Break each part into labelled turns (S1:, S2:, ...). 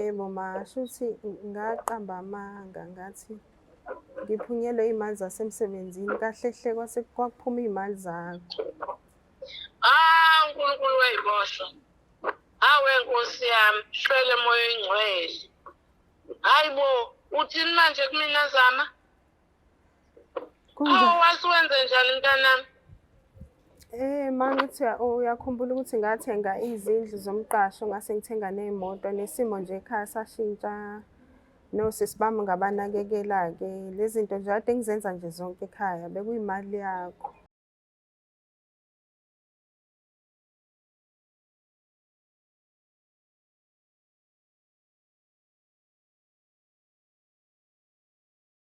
S1: Yebo ma, shuthi ngaqamba amanga ngathi ngiphunyelwe iy'mali zasemsebenzini, kahle hle kwase kwakuphuma iy'mali zakho.
S2: Ah, uNkulunkulu wey'boshwa. Hawe Nkosi yami, shwele moya oyingcwele. Hayi bo, uthini manje kumina Zama?
S1: Kunjani?
S2: Awu wasuwenze njani mntanami?
S1: Ma ngithi uyakhumbula ukuthi ngathenga izindlu zomqasho ngase ngithenga ney'moto nesimo nje ekhaya sashintsha. Nosisi bami ngabanakekela-ke. Lezi zinto nje kade ngizenza nje zonke ekhaya bekuyimali yakho.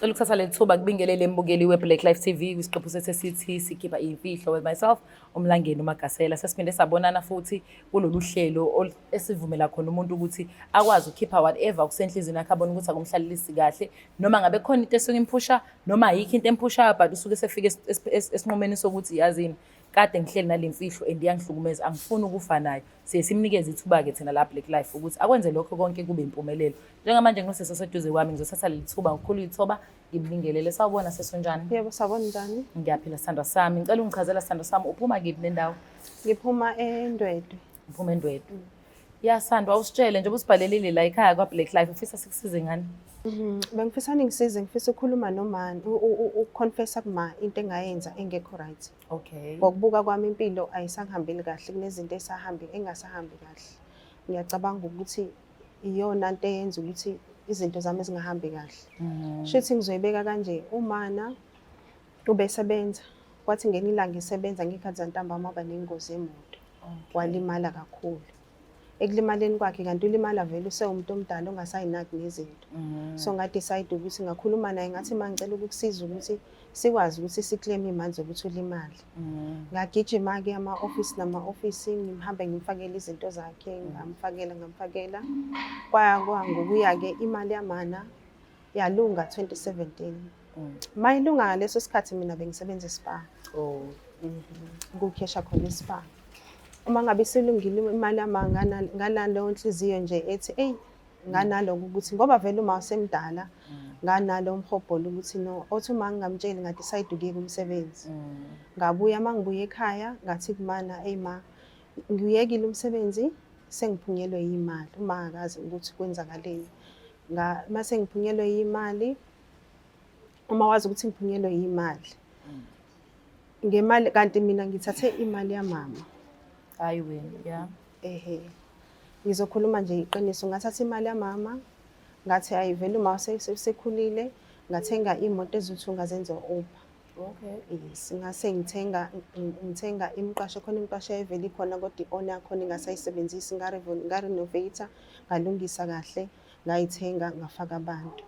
S3: Cela ukuthatha leli thuba kubingelele mbukeli we-Black Life TV kwisiqephu sethu esithi sikhipha iy'mfihlo with myself uMlangeni uMagasela. Sesiphinde sabonana futhi kulolu hlelo esivumela khona umuntu ukuthi akwazi ukukhipha whatever okusenhliziyweni yakhe abone ukuthi akumhlalelisi kahle noma ngabe khona into esuke imphusha noma ayikho into emphushayo but usuke esefike esinqumeni sokuthi yazini kade ngihleli nale mfihlo and iyangihlukumeza angifuni ukufa nayo. Siye simnikeze ithuba-ke thina la Black Life ukuthi akwenze lokho konke kube impumelelo. Njengamanje nginosesi oseduze kwami ngizothatha leli thuba ngokukhulu ithoba ngibingelele. Sawubona sesi unjani?
S1: Yebo, sawubona njani?
S3: Ngiyaphila sithandwa sami. Ngicela ungichazela sithandwa sami uphuma kiphi nendawo?
S1: Ngiphuma eNdwedwe.
S3: Uphuma eNdwedwe. Ya Sandwa usitshele njengoba usibhalelile la ekhaya kwa Black Life ufisa sikusize ngani?
S1: Bengifisa ningisize ngifisa ukukhuluma noma ukuconfessa kuma into engayenza engekho right.
S3: Okay.
S1: Ngokubuka kwami impilo ayisangihambeli kahle kunezinto esahambi engasahambi kahle. Ngiyacabanga ukuthi iyona nto eyenza ukuthi izinto zami zingahambi kahle. Shuthi ngizoyibeka kanje umana ubesebenza kwathi ngelinye ilanga esebenza ngekhathi zantambama waba nengozi yemoto walimala kakhulu. Ekulimaleni kwakhe kanti ulimala vele usewumuntu omdala ongasayinaki nezinto. So nga-decide ukuthi ngakhuluma naye ngathi ma ngicela ukukusiza ukuthi sikwazi ukuthi si-claim iy'mali zokuthi ulimale. Ngagijima-ke ama-ofisi nama-ofisi ngimhambe ngimfakele izinto zakhe ngamfakela ngamfakela. Kwaya kwangokuya-ke imali yamana yalunga 2017. Mayilunga ngaleso sikhathi mina bengisebenza eSpar.
S3: Oh.
S1: Kukhesha khona eSpar. Uma ngabe isilungile imali yami nganaleyo nhliziyo nje ethi eyi nganaloko ukuthi ngoba vele uma usemdala nganalo umhobholo ukuthi no othi uma ngingamtsheli nga-decide ukuyeka umsebenzi. Ngabuya uma ngibuya ekhaya ngathi kumana eyi ma ngiyekile umsebenzi sengiphunyelwe yimali uma ngakazi ukuthi kwenzakaleni. Mase ngiphunyelwe yimali uma wazi ukuthi ngiphunyelwe yimali ngemali kanti mina ngithathe imali yamama.
S3: Hayi wena, ya.
S1: Ehe. Ngizokhuluma nje iqiniso ngathatha imali yamama ngathi ayivele uma usekhulile ngathenga imoto eziwu-two ngazenza u-Uber.
S3: Okay.
S1: Yes, ngase ngithenga ngithenga imiqasho khona imiqasho eyayivele ikhona kodwa i-owner yakhona ingasayisebenzisi ngarenovate ngalungisa kahle ngayithenga ngafaka abantu.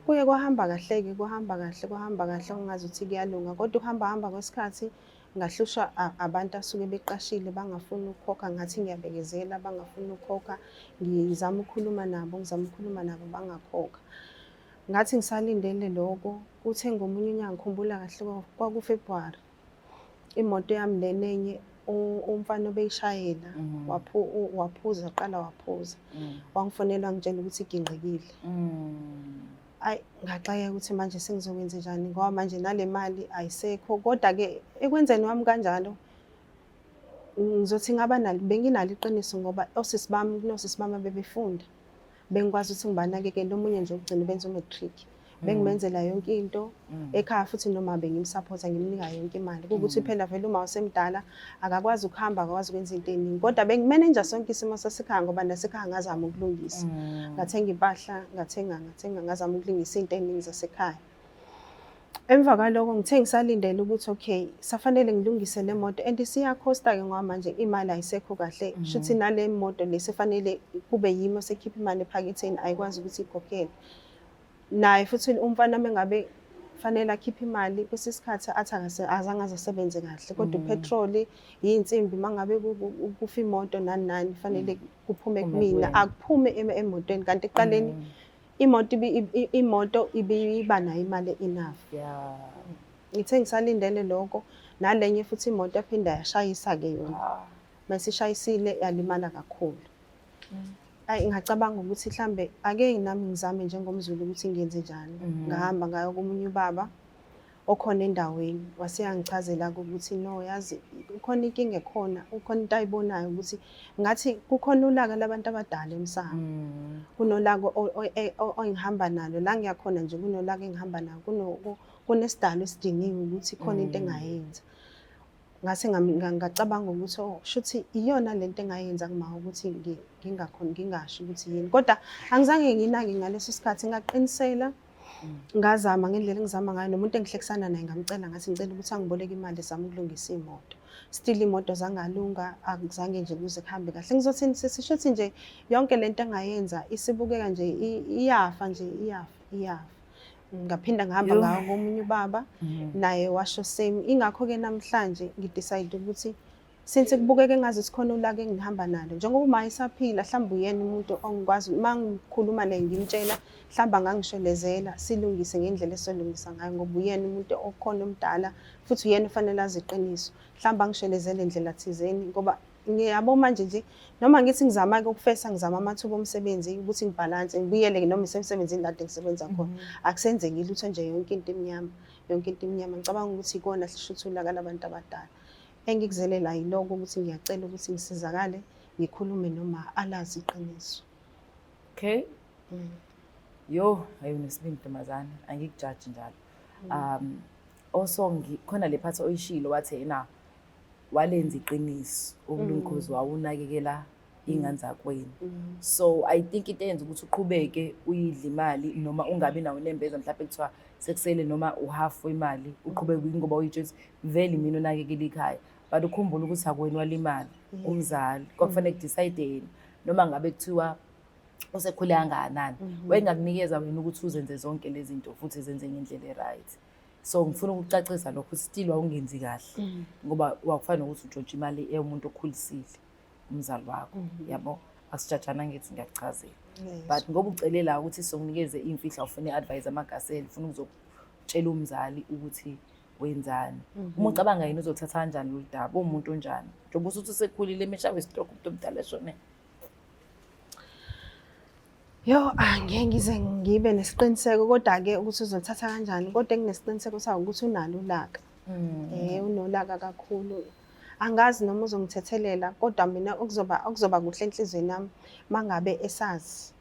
S1: Kuye kwahamba kahle-ke kwahamba kahle kwahamba kahle okungazuthi kuyalunga kodwa ukuhamba hamba kwesikhathi ngahlushwa abantu asuke beqashile bangafuni ukukhokha ngathi ngiyabekezela bangafuni ukukhokha ngizama ukukhuluma nabo ngizama ukukhuluma nabo bangakhokha. Ngathi ngisalindele lokho kuthe ngomunye unyaka ngikhumbula kahle kwakuFebruary imoto yami lena enye umfana obeyishayela waphuza qala waphuza wangifonela wangitshela ukuthi igingqikile. Ayi ngaxakeka ukuthi manje sengizokwenza njani ngoba manje nale mali ayisekho kodwa-ke ekwenzeni wami kanjalo ngizothi ngaba nalo benginalo iqiniso ngoba osisi bami kunosisi bami abebefunda bengikwazi ukuthi ngibanakekele omunye nje ukugcina benza u-matric bengimenzela yonke into ekhaya futhi noma bengimsupport ngimnika yonke imali kuwukuthi phela vele uma usemdala akakwazi ukuhamba akakwazi ukwenza into eningi kodwa bengimenenja sonke isimo sasekhaya ngoba nasekhaya ngazama ukulungisa ngathenga impahla ngathenga ngathenga ngazama ukulungisa into eningi zasekhaya. Emva kwaloko ngithe ngisalindele ukuthi okay safanele ngilungise le moto and isiyakhosta-ke ngoba manje imali ayisekho kahle shuthi nale moto le sefanele kube yimi osekhipha imali ephaketheni ayikwazi ukuthi ikhokhele. Naye futhi umfana uma ngabe fanele akhiphe imali kwesinye isikhathi athi azange aze asebenze kahle kodwa upetroli iy'nsimbi uma ngabe kufa imoto nani nani fanele kuphume kumina akuphume emotweni kanti ekuqaleni imoto imoto ibiba nayo imali enough.
S3: Yeah.
S1: Ngithe ngisalindele lokho nalenye futhi imoto yaphinda yashayisa-ke yona. Masishayisile yalimala kakhulu. Ayi, ngacabanga ukuthi mhlambe ake nami ngizame njengomZulu ukuthi ngiyenze njani. Ngahamba ngayo komunye ubaba okhona endaweni, wase yangichazela-ke ukuthi no, yazi kukhona inkinga ekhona, kukhona into ayibonayo ukuthi ngathi kukhona ulaka labantu abadala emsamo. Kunolaka engihamba nalo la ngiyakhona nje, kunolaka engihamba nalo, kunesidalo esidingiwe ukuthi khona into engayenza. Ngase ngacabanga ukuthi oh, shuthi iyona lento engayenza kuma ukuthi ngingakhoni ngingasho ukuthi yini, kodwa angizange nginake ngaleso sikhathi. Ngaqinisela, ngazama ngendlela engizama ngayo, nomuntu engihlekisana naye ngamcela, ngathi ngicela ukuthi angiboleke imali zami ukulungisa iy'moto. Still iy'moto zangalunga, akuzange nje kuze kuhambe kahle. Ngizothini sisi, shuthi nje yonke lento engayenza isibukeka nje iyafa nje, iyafa iyafa. Ngaphinda ngihamba ngayo komunye ubaba, naye washo same. Ingakho-ke namhlanje ngidecide ukuthi since kubukeka engazi sikhona ulaka engihamba nalo, njengoba uma esaphila, mhlawumbe uyena umuntu ongikwazi uma ngikhuluma naye ngimtshela, mhlawumbe angangishelezela silungise ngendlela esolungisa ngayo, ngoba uyena umuntu okhona omdala futhi uyena ofanele azi iqiniso. Mhlawumbe angishelezele ndlela thizeni, ngoba ngiyabo manje nje noma ngithi ngizama-ke ukufesa, ngizama amathuba omsebenzi ukuthi ngibhalanse, ngibuyele noma isemsebenzini kade ngisebenza khona, akusenzeki lutho nje, yonke into imnyama, yonke into imnyama. Ngicabanga ukuthi ikona shuthi ulaka labantu abadala. Engikuzelela yiloko ukuthi ngiyacela ukuthi ngisizakale, ngikhulume noma alazi iqiniso.
S3: Okay. Yo, hayi, unesibindi ntombazane, angikujaji njalo. Also khona le part oyishilo, wathi yena walenza iqiniso ukulungikhozi wawunakekela iy'ngane zakwenu. So I think into eyenza ukuthi uqhubeke uyidle imali noma ungabi nawo nembeza, mhlawumbe kuthiwa sekusele noma uhafu wemali, uqhubeke ngoba uyitsho ukuthi vele mina unakekela ikhaya, but ukhumbule ukuthi akuwena walimali, umzali kwakufanele kudecide yena. Noma ngabe kuthiwa usekhule kangakanani, wayengakunikeza wena ukuthi uzenze zonke lezi zinto futhi zenze ngendlela e-right. So ngifuna ukucacisa lokho, still wawungenzi kahle ngoba wakufana nokuthi utshontshe imali eyomuntu okhulisile, umzali wakho, yabo. Asijajana, ngithi ngiyakuchazela, but ngoba ucele la ukuthi sokunikeze imfihlo, awufuna i-advice amagasela, ufuna ukuzokutshela umzali ukuthi wenzani. Uma ucabanga, yena uzothatha kanjani lolu daba? Uwumuntu onjani, njengoba usuthi usekhulile, emeshawe istroke, umuntu omdala eshone?
S1: Yo, angeke ngize ngibe nesiqiniseko kodwa-ke ukuthi uzothatha kanjani, kodwa enginesiqiniseko sawo ukuthi unalo ulaka. Unolaka kakhulu. Angazi noma uzongithethelela, kodwa mina okuzoba kuhle enhliziyweni yami mangabe esazi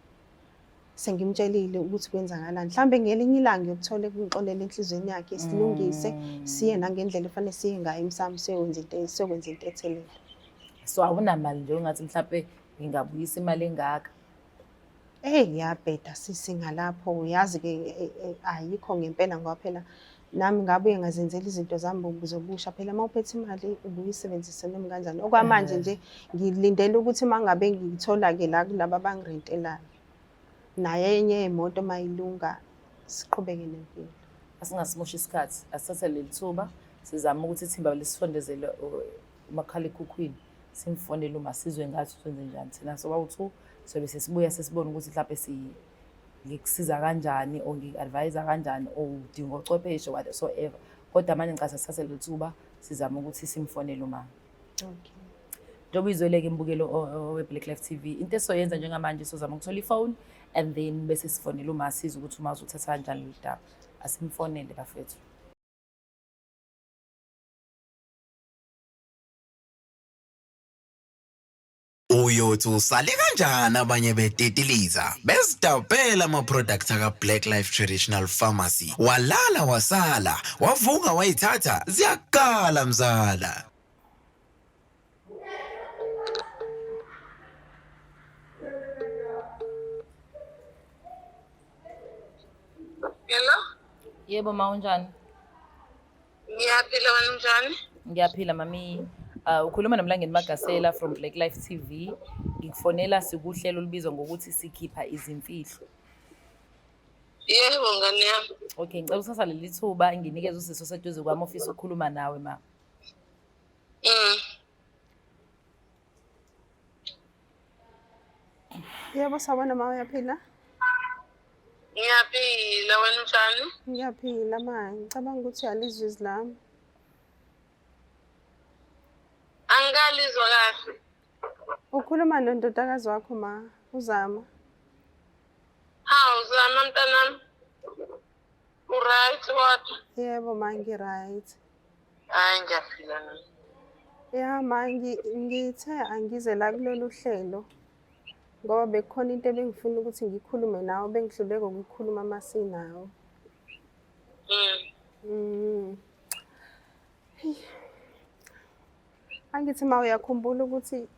S1: sengimtshelile ukuthi kwenzakalani. Mhlawumbe ngelinye ilanga ngiyokuthola ekungixolela enhliziyweni yakhe, silungise, siye nangendlela efanele siye ngayo emsamo, siyokwenza into, siyokwenza intethelelo.
S3: So awunamali nje ongathi mhlampe ngingabuyisa imali engaka?
S1: Eyi, ngiyabheda sisi ngalapho, uyazi-ke ayikho ngempela, ngoba phela nami ngabuye ngazenzela izinto zami zobusha. Phela uma uphethe imali ubuye uyisebenzise noma kanjani. Okwamanje nje ngilindele ukuthi uma ngabe ngithola-ke la kulaba abangirentelayo, nayo enye yemoto uma ilunga, siqhubeke nempilo.
S3: Asingasimoshi isikhathi, asithathe leli thuba sizame ukuthi ithimba lisifondezele umakhalekhukhwini, simfonele uma sizwe ngathi senze njani. Thina soba u-two sobe sesibuya sesibone ukuthi mhlawumbe ngikusiza kanjani or ngiku-advise kanjani or udinga ochwepheshe, whatsoever. Kodwa manje ngicabanga sithathe leli thuba sizame ukuthi simfonele umama.
S1: Okay.
S3: Njengoba uyizwele-ke imbukelo we-Black Life TV, into esizoyenza njengamanje, sizama ukuthola ifoni and then bese sifonele uma siza ukuthi uma uzothatha kanjani lolu daba. Asimfonele bafethu.
S4: Uyothi usale kanjani abanye betetiliza bezidabhela ama-product aka-Black Life Traditional Pharmacy, walala wasala wavuka wayithatha ziyakala mzala.
S2: Hello?
S3: Yebo ma, unjani?
S2: Ngiyaphila, wena unjani?
S3: Ngiyaphila mami. Ukhuluma noMlangeni Magasela from Black Life TV. Ngikufonela sikuhlelo olubizwa ngokuthi sikhipha izimfihlo.
S2: Yebo ngane yami.
S3: Okay, ngicela ukuthatha leli thuba nginikeze usisi oseduze kwami ofisa ukukhuluma nawe ma.
S1: Yebo, sawubona ma, uyaphila?
S2: Ngiyaphila, wena unjani?
S1: Ngiyaphila ma, ngicabanga ukuthi uyalizwa izwi lami.
S2: Angikalizwa kahle.
S1: Ukhuluma nondodakazi wakho ma. Uzama.
S2: Hawu Zama mntanami. U-right kodwa?
S1: Yebo ma ngi-right.
S2: Hayi ngiyaphila nami.
S1: Ya ma ngithe angize la kulolu hlelo ngoba bekukhona into ebengifuna ukuthi ngikhulume nawe bengihluleka ukuyikhuluma uma sinawe. Angithi ma uyakhumbula ukuthi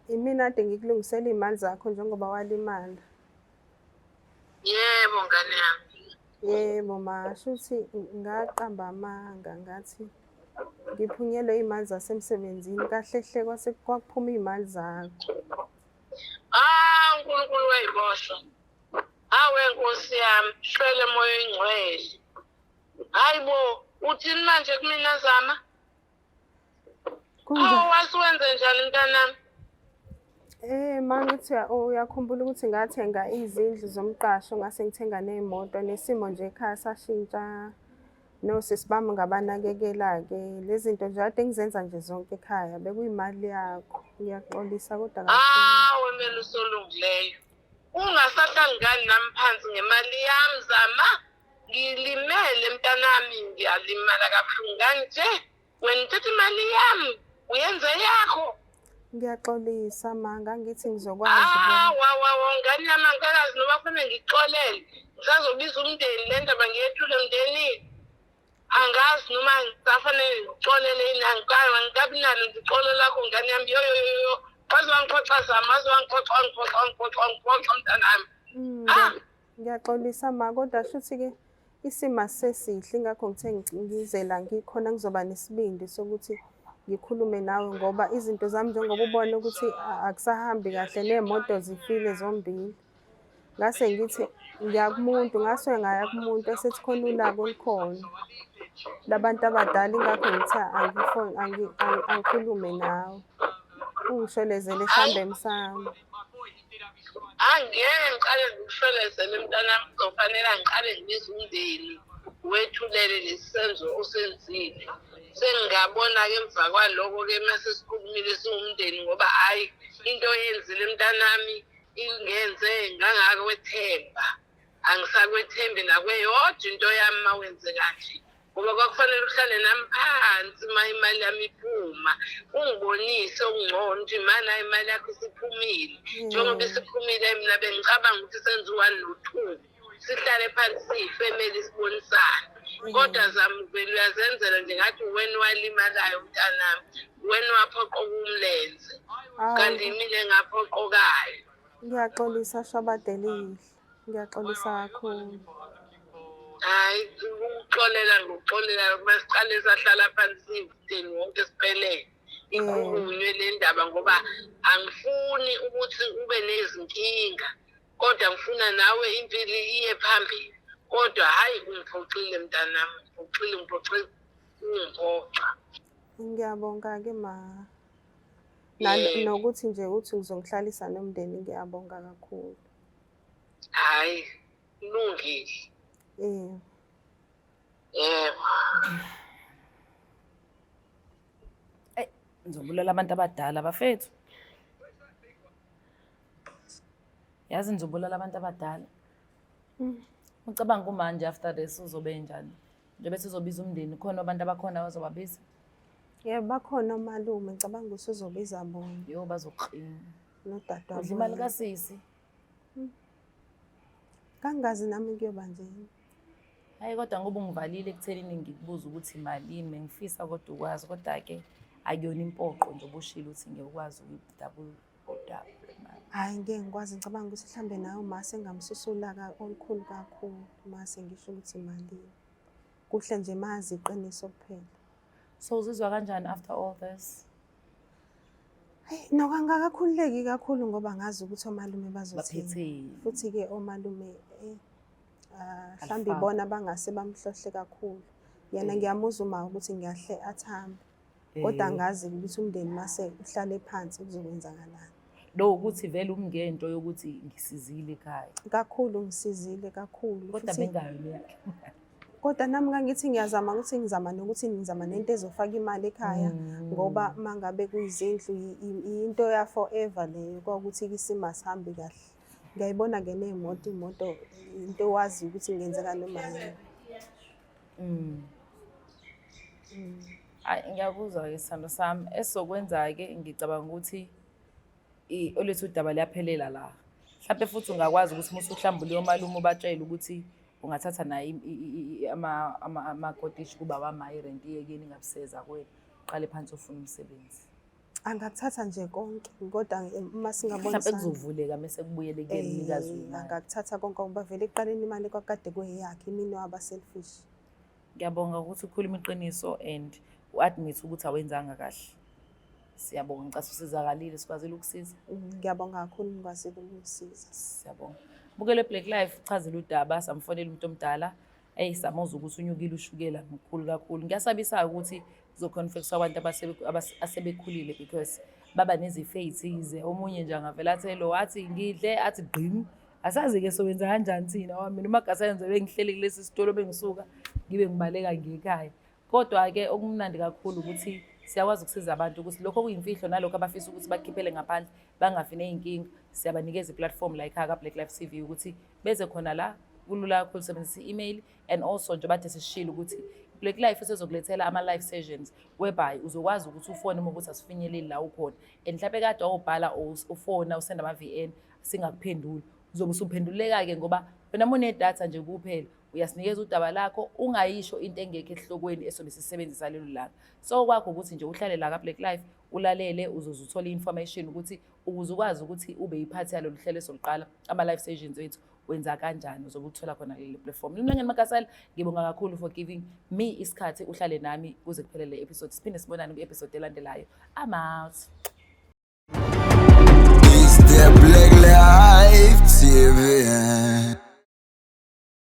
S1: imina kade ngikulungisela iy'mali zakho njengoba walimala.
S2: Yebo ngane yami.
S1: Yebo ma, shuthi ngaqamba amanga ngathi ngiphunyelwe iy'mali zasemsebenzini kahle hle kwase kwakuphuma iy'mali zakho.
S2: Ah uNkulunkulu wayibosha. Hawe Nkosi yami, shwele moya oyingcwele. Hayi bo, uthini manje kumina Zama?
S1: Kunjani?
S2: Awu wasuwenze njani mntanami?
S1: Ma ngithi uyakhumbula ukuthi ngathenga izindlu zomqasho ngase ngithenga ney'moto nesimo nje ekhaya sashintsha nosisi bami ngabanakekela-ke lezi zinto nje kade ngizenza nje zonke ekhaya bekuyimali yakho. Ngiyaxolisa kodwa kakhulu.
S2: Hawe Melusi olungileyo. Ungasahlali ngani nami phansi ngemali yami Zama? Ngilimele mntanami, ngiyalimala kabuhlungu kanje. Wena uthatha imali yami uyenze yakho.
S1: Ngiyaxolisa ma, ngangithi ngizokwazi
S2: Ah, wa wa wa ngane yami angikakazi noma kufanele ngikuxolele. Ngisazobiza umndeni le ndaba ngiyethule emndenini. Angazi noma ngisafanele ngikuxolele yini angikabi nalo nje uxolo lakho ngane yami. Yo yo yo yo. Waze wangiphoxa Zama, waze wangiphoxa wangiphoxa wangiphoxa wangiphoxa mntanami. Ah!
S1: Ngiyaxolisa ma, kodwa shuthi-ke isimo asisesihle ingakho ngithe ngize la ngikhona ngizoba nesibindi sokuthi ngikhulume nawe ngoba izinto zami njengoba ubona ukuthi akusahambi kahle ney'moto zifile zombili. Ngase ngithi ngiya kumuntu, ngasuke ngaya kumuntu esethi khona ulaka olukhona labantu abadala ingakho ngithe angikhulume nawe. Ungisholezele sihambe emsamo.
S2: Angeke ngiqale ngikusholezele mntanami, kuzofanele ngiqale ngibize umndeni wethulele lesi senzo osenzile. Sengingabona-ke emva kwaloko-ke uma sesikhulumile siwumndeni ngoba hhayi into oyenzile mntanami ingenze ngangakwethemba. Angisakwethembi nakweyodwa into yami uma wenze kanje. Ngoba kwakufanele uhlale nami phansi uma imali yami iphuma, ungibonise okungcono ukuthi mana imali yakho isiphumile. Njengoba isiphumile mina bengicabanga ukuthi senze u-one no-two. Sihlale phansi siyifemeli sibonisane. Kodwa Zama uvele uyazenzela nje ngathi uwena owalimalayo mntanami, uwena owaphoqoka umlenze. Kanti yimina engaphoqokayo.
S1: Ngiyaxolisa Shwabade elihle. Ngiyaxolisa kakhulu.
S2: Hhayi, ukuxolela ngokuxolela masiqale sahlala phansi siwumndeni wonke siphelele. Ikhulunywe le ndaba ngoba angifuni ukuthi ube nezinkinga kodwa ngifuna nawe impilo iye phambili. Kodwa hhayi ungiphoxile mntanami, ungiphoxile, ungiphoxile, ungiphoxa.
S1: Ngiyabonga-ke ma. Nokuthi nje uthi ngizongihlalisa nomndeni ngiyabonga kakhulu.
S2: Hhayi, kulungile.
S1: Yebo.
S2: Yebo.
S3: Eyi, ngizobulala abantu abadala bafethu. Yazi ngizobulala abantu abadala. Ucabanga kumanje after this uzobe njani? Njengoba sizobiza umndeni, khona abantu abakhona abazobabiza?
S1: Yebo, bakhona omalume, ngicabanga ukuthi uzobiza bona.
S3: Yo, bazoqina.
S1: Nodadewabo.
S3: Udla imali kasisi.
S1: Kangazi nami kuyoba nje.
S3: Hayi kodwa ngoba ungivalile ekuthenini ngikubuza ukuthi malini, bengifisa kodwa ukwazi, kodwa-ke akuyona impoqo nje obushilo ukuthi ngeke ukwazi ukuyidouble double imali.
S1: Hhayi ngeke ngikwazi, ngicabanga ukuthi mhlambe nawe uma sengamsusa ulaka olukhulu kakhulu uma sengisho ukuthi malini. Kuhle nje mazi iqiniso kuphela.
S3: So uzizwa kanjani after all this?
S1: Hayi noko angikakakhululeki kakhulu ngoba ngazi ukuthi omalume bazothini.
S3: Baphetheni.
S1: Futhi-ke omalume mhlawumbe
S3: Alifakwa.
S1: ibona bangase bamhlohle kakhulu. Yena ngiyamuzwa uma ukuthi ngiyahle athambe. Kodwa angazi ukuthi umndeni mase uhlale phansi kuzokwenzakalani.
S3: Lo ukuthi vele umngento yokuthi ngisizile ekhaya.
S1: Kakhulu ngisizile kakhulu.
S3: Kodwa
S1: Futhi
S3: bengayo leyakhe.
S1: Kodwa nami ngangithi ngiyazama ukuthi ngizama nokuthi ngizama nento ezofaka imali ekhaya ngoba mangabe kuyizindlu into ya forever leyo kwakuthi isimo asihambi kahle. Ngiyayibona-ke ney'moto, imoto into owaziyo ukuthi ingenzeka noma yini.
S3: Hayi, ngiyakuzwa-ke sithando sami. Esizokwenza-ke, ngicabanga ukuthi olethu udaba liyaphelela la. Mhlampe futhi ungakwazi ukuthi uma usuhlambule omalume ubatshele ukuthi ungathatha naye amakotishi kuba wama irenti iyekeni ingabuseza kuwena. Uqale phansi ufune umsebenzi.
S1: Angakuthatha nje konke, kodwa uma
S3: Mhlampe
S1: singabonisana.
S3: kuzovuleka mese kubuyele kuyena umnikazi wemali.
S1: Angakuthatha konke ngoba vele ekuqaleni imali kwakade kuyeyakhe, imini waba selfish.
S3: Ngiyabonga ukuthi ukhulume iqiniso and u-admit ukuthi awenzanga kahle. Siyabonga, ngicela usizakalile, sikwazile ukusiza.
S1: Ngiyabonga kakhulu, ngikwazile ukungisiza.
S3: Siyabonga. Bukele Black Life, uchazile udaba, samfonela umuntu omdala. Eyi, samuzwa ukuthi unyukile ushukela mkhulu kakhulu. Ngiyasabisa ukuthi kuzoconfectwa abantu asebekhulile because baba nezifo ey'thize. Omunye nje angavele athi lo athi ngidle athi gqim. Asazi-ke sowenza kanjani thina ngoba mina uMagasela ngizobe ngihleli kulesi sitolo bengisuka ngibe ngibaleka ngiye ekhaya. Kodwa-ke okumnandi kakhulu ukuthi siyakwazi ukusiza abantu ukuthi lokho okuyimfihlo nalokho abafisa ukuthi bakukhiphele ngaphandle bangafi ney'nkinga, siyabanikeza i-platform la ekhaya ka-Black Life TV ukuthi beze khona la. Kulula kakhulu, sebenzisa i-email and also njengoba kade sisishilo ukuthi Black Life isezokulethela ama-live sessions whereby uzokwazi ukuthi ufone uma ukuthi asifinyeleli la ukhona, and mhlawumbe kade wawubhala or ufona usenda ama-V N singakuphenduli, uzobe usuphenduleka-ke ngoba wena uma unedatha nje kuphela uyasinikeza udaba lakho, ungayisho into engekho esihlokweni esobe sisebenzisa lelo langa. So kwakho ukuthi nje uhlale la ka-Black Life ulalele, uzoze uthole i-information ukuthi ukuze ukwazi ukuthi ube yiphathi yalolu hlelo esoluqala ama-live sessions wethu wenza kanjani, uzobe uthola khona kuleli platform. Mlangeni Magasela, ngibonga kakhulu for giving me isikhathi uhlale nami kuze kuphele le episode. Siphinde sibonane kwi-episode elandelayo. I'm out.
S4: It's the Black Life TV.